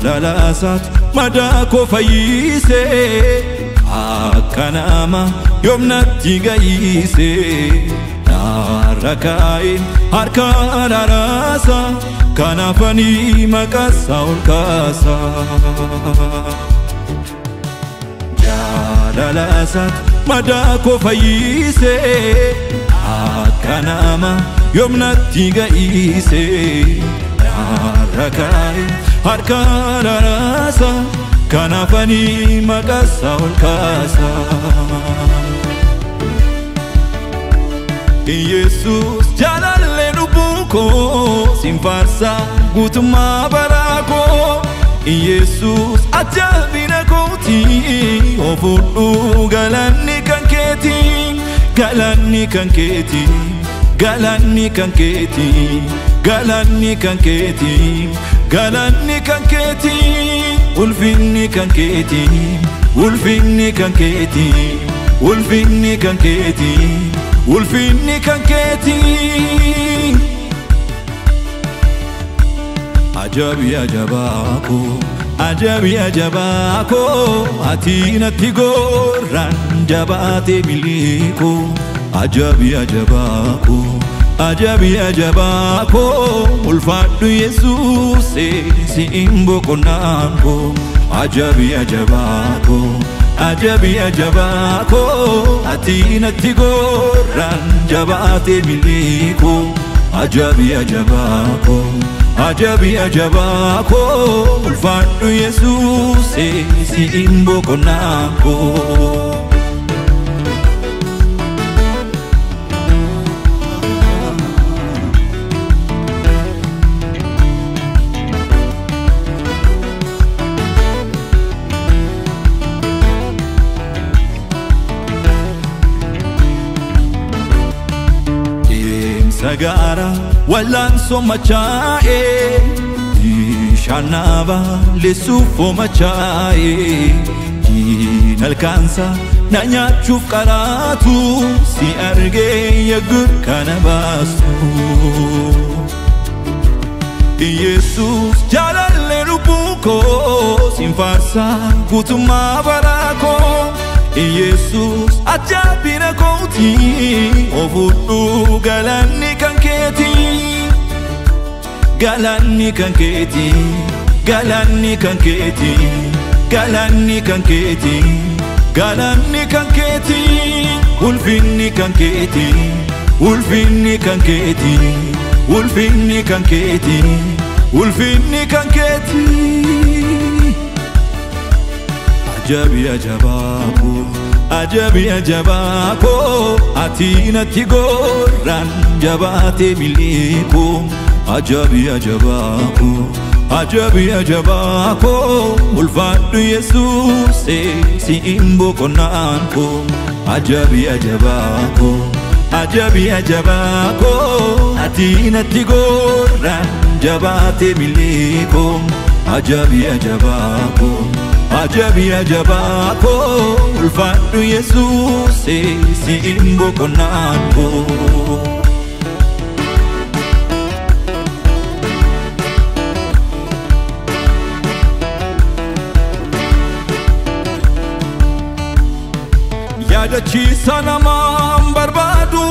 Jaalala madaa koo fayyise akka nama yoomnatti gahiise narra kaa'e harka raraasa kanaafanii maqaasaa ol kaasa. Jaalala madaa koo fayyise akka nama yoomnatti gahiise narra kaa'e harka raraasa kanaafanii maqaasaa ol kaasa. Yesus jaalallee lubbuu koo siin faarsa guutummaa bara koo. Yesus ajaa'ibina kooti of fuudhuu galanni kan keeti galanni kan keeti galanni kan keeti galanni kan keeti galanni kan keeti ulfinni kan keeti ulfinni kan keeti ulfinni kan keeti ulfinni kan keeti. Ajabi ajabaako ajabi ajabaako ati natti gorraan jabaate miliiko. Ajabi ajabaako ajabi ajabaako ulfaadhu Yesuus siin boqonnaan koo. Ajabi ajabaako ajabi ajabaako ati natti gorraan jabaate miliiko. Ajabi ajabaako ajabi ajabaako ulfaadhu Yesuus siin boqonnaan koo. Sagara wal'aansoo machaa'e bishaan balleessuuf machaa'e diina halkaansa na nyaachuuf qaraatu si argee yagur kana baastu. Yesus jaalallee lubbuu koo siin faarsa guutummaa bara koo. Yesus ajaa'ibina kooti of fuudhuu galanni kan keeti galanni kan keeti galanni kan keeti galanni kan keeti galanni kan keeti ulfinni kan keeti ulfinni kan keeti ulfinni kan keeti ulfinni kan keeti. Ajabi ajabaako ajabi ajabaako ati natti gorraan jabaate miliiko. Ajabi ajabaako ajabi ajabaako ulfaadhu Yesuus siin boqonnaan koo. Ajabi ajabaako ajabi ajabaako ati natti gorraan jabaate miliiko. Ajabi ajabaako ajabi ajabaako ulfaadhu Yesuus siin boqonnaan koo. Yaadachiisa namaan barbaadu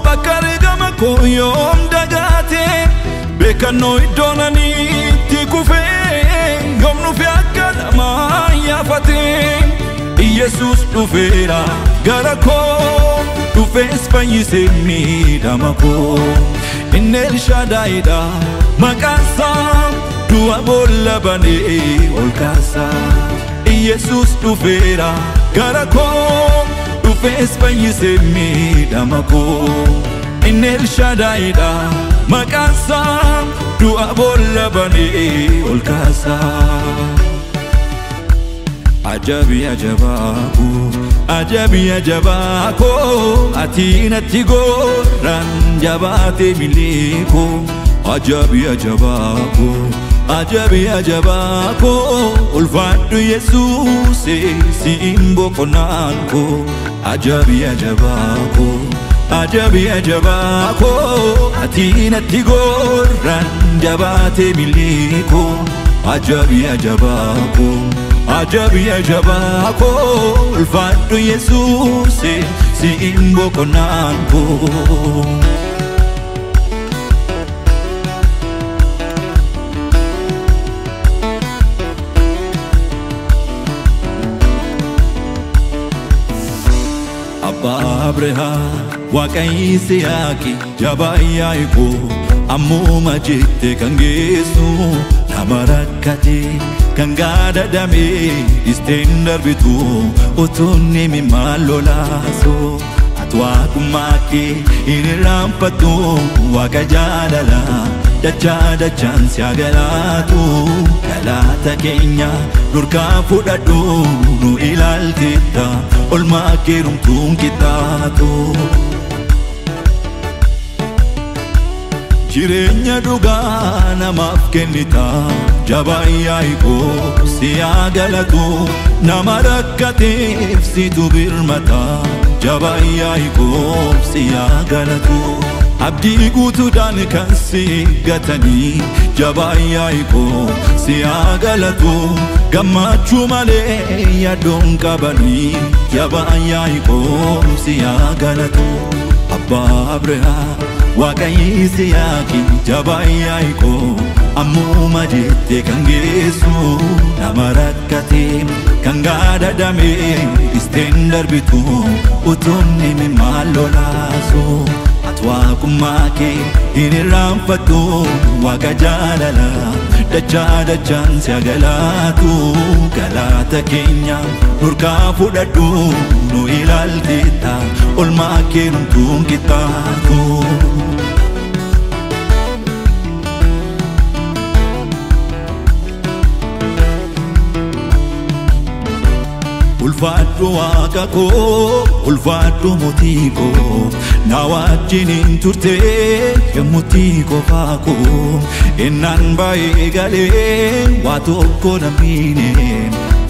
bakka argama koo yoom dagaate beekannoo iddoon ani itti kufee yoom dhufe akka namaa yaafate. Yesus dhufeera gara koo dhufees fayyise miidhama koo. Inni Elshaadaayidha maqaansaa du'a boolla banee ol kaasa. Yesus dhufeera gara koo dhufees fayyise miidhama koo. Inni Elshaadaayidha maqaansaa du'a boolla banee ol kaasa. Ajabi ajabaako ajabi ajabaako ati natti gorraan jabaate miliiko. Ajabi ajabaako ajabi ajabaako ulfaadhu Yesuus siin boqonnaan koo. Ajabi ajabaako ajabi ajabaako ati natti gorraan jabaate miliiko. Ajabi ajabaako ajabi ajabaako ulfaadhu Yesuuse siin boqonnaan koo. Abbaa Abrahaam Waaqa Yisihaaqi jabaa Yaaqoob ammuma jette kan geessu nama rakkate kan gaadadame isteen darbitu utuu inni maal lolaasu ati waaqummaa kee hin irraanfattu Waaqa jaalala dachaa dachaan si haa galaatu galaata keenya nurkaa fudhadhu nu ilaaltetta olmaa kee rumtuun qixxaatu. Jireenya dhugaa namaaf kennita jabaa Yaaqoob si haa galatu nama rakkateef situ birmata jabaa Yaaqoob si haa galatu. Abdii guutuudhaan kan si gatanii jabaa Yaaqoob si haa galatu gammachuu malee yaadoon qabanii jabaa Yaaqoob si haa galatu. Abbaa Abrahaam Waaqa Yisihaaqi jabaa Yaaqoob ammuma jette kan geessu nama rakkate kan gaadadame isteen darbitu utuu inni maal lolaasu ati waaqummaa kee hin irraanfattu Waaqa jaalala dachaa dachaan si haa galaatu galaata keenya nurkaa fudhadhu nu ilaaltetta olmaa kee numtuun qixxaatu. Ulfaadhu Waaqa koo ulfaadhu mootii koo na wajjiniin turte yommuutti qofaa koo innaan baay'ee galee waa tokko namine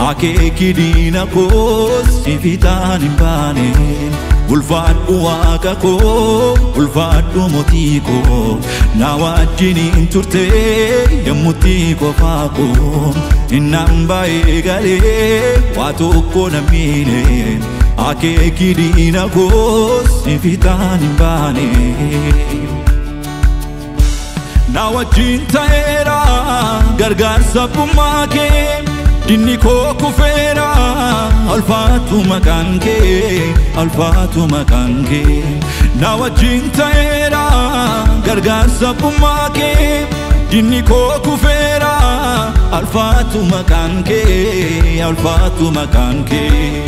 akeeki diina koos si fiixaan hin baane. Ulfaadhu Waaqa koo ulfaadhu mootii koo na wajjiniin turte yommuutti qofaa koo innaan baay'ee galee waa tokko namine akeeki diina koos si fiixaan hin baane. Na wajjin ta'eera gargaarsa abbummaa kee dinni koo kufeera ulfaatu maqaan kee ulfaatu maqaan kee. Na wajjin ta'eera gargaarsa abbummaa kee dinni koo kufeera ulfaatu maqaan kee ulfaatu maqaan kee.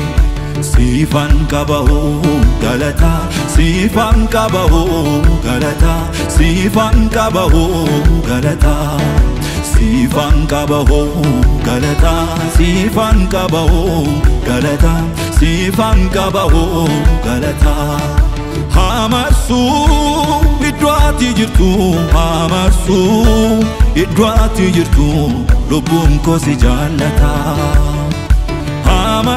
Siifan qaba hoo galata siifan qaba hoo galata siifan qaba hoo galata siifan qaba hoo galata siifan qaba hoo galata siifan qaba hoo galata. Hamarsuu iddoo ati jirtu hamarsuu iddoo ati jirtu lubbuun koo si jaallata.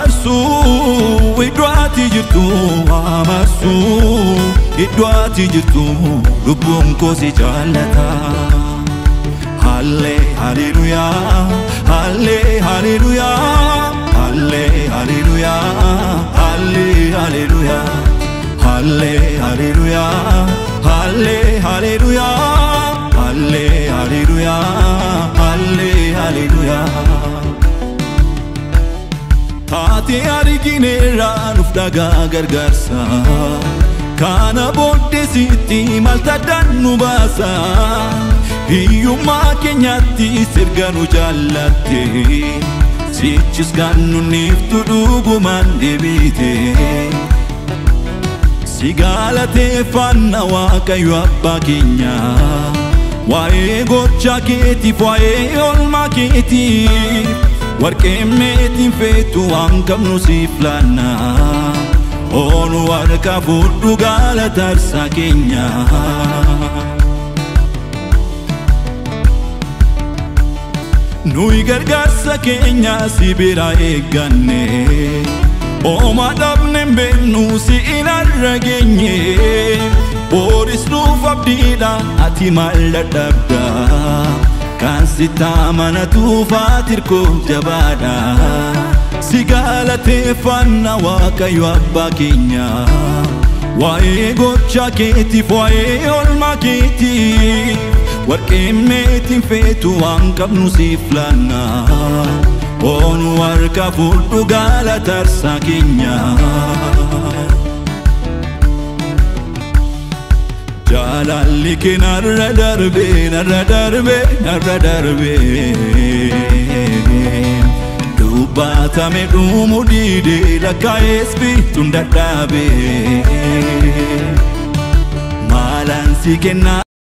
Hamarsuu iddoo ati jirtu hamarsuu iddoo ati jirtu lubbuun koo si jaallata. Halle haleluyaa halle haleluyaa halle haleluyaa halle haleluyaa halle haleluyaa halle haleluyaa halle haleluyaa halle haleluyaa. Taatee argineerra nuuf dhagaa gargaarsa kana booddee sitti maaltu addaan nu baasa hiyyummaa keenyatti sirga nu jaallatte sichis kan nunniiftu dhugumaan deebite. Si galateeffanna Waaqayyo abbaa keenya waa'ee gocha keetiif waa'ee oolmaa keetiif warqeen meetiin feetu waan qabnu siif laanna oolu harka fudhu galata aarsaa keenya. Nuyi gargaarsa keenya si bira eegganne Oma dhabne hin beeknu si hin arra geenye Booris nuuf abdiidha ati maal dadhabda Kan sitti amanatuuf ati hirkoo jabaadha. Si galateeffanna Waaqayyo abbaa keenya. Waa'ee gocha keetiif waa'ee oolmaa keetiif warqeen meetiin feetu waan qabnu siif laanna. Oonu harka fudhu galata aarsaa keenya. Jaalalli kee narra darbee narra darbee narra darbee dubbatame dhumuu didee lakkaa'ees biituun dadhabee maalaan si kennaa.